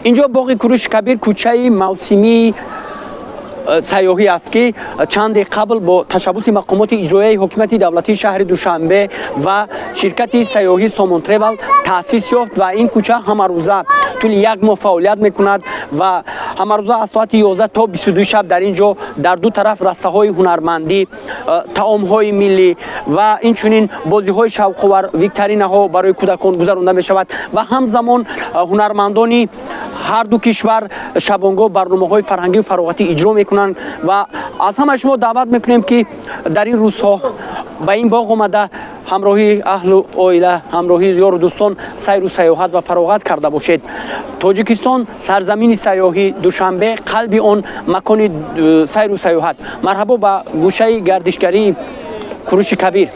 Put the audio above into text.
Инҷо боғи Куруши Кабир, кӯчаи мавсимии сайёҳӣ аст, ки чанде қабл бо ташаббуси мақомоти иҷроияи ҳокимияти давлатии шаҳри Душанбе ва ширкати сайёҳӣ Сомон Тревал таъсис ёфт ва ин кӯча ҳамарӯза тӯли як моҳ фаъолият мекунад ва ҳамарӯза аз соати 11 то 22 шаб дар ин ҷо дар ду тараф растаҳои ҳунармандӣ, таомҳои миллӣ ва инчунин бозиҳои шавқовар, викторинаҳо барои кӯдакон гузаронда мешавад ва ҳамзамон ҳунармандони ҳар ду кишвар шабонгоҳ барномаҳои фарҳангию фароғатӣ иҷро мекунанд. Ва аз ҳамаи шумо даъват мекунем, ки дар ин рӯзҳо ба ин боғ омада, ҳамроҳи аҳлу оила, ҳамроҳи ёру дӯстон сайру сайёҳат ва фароғат карда бошед. Тоҷикистон сарзамини сайёҳӣ, Душанбе қалби он, макони сайру сайёҳат. Марҳабо ба гӯшаи гардишгарии Куруши Кабир.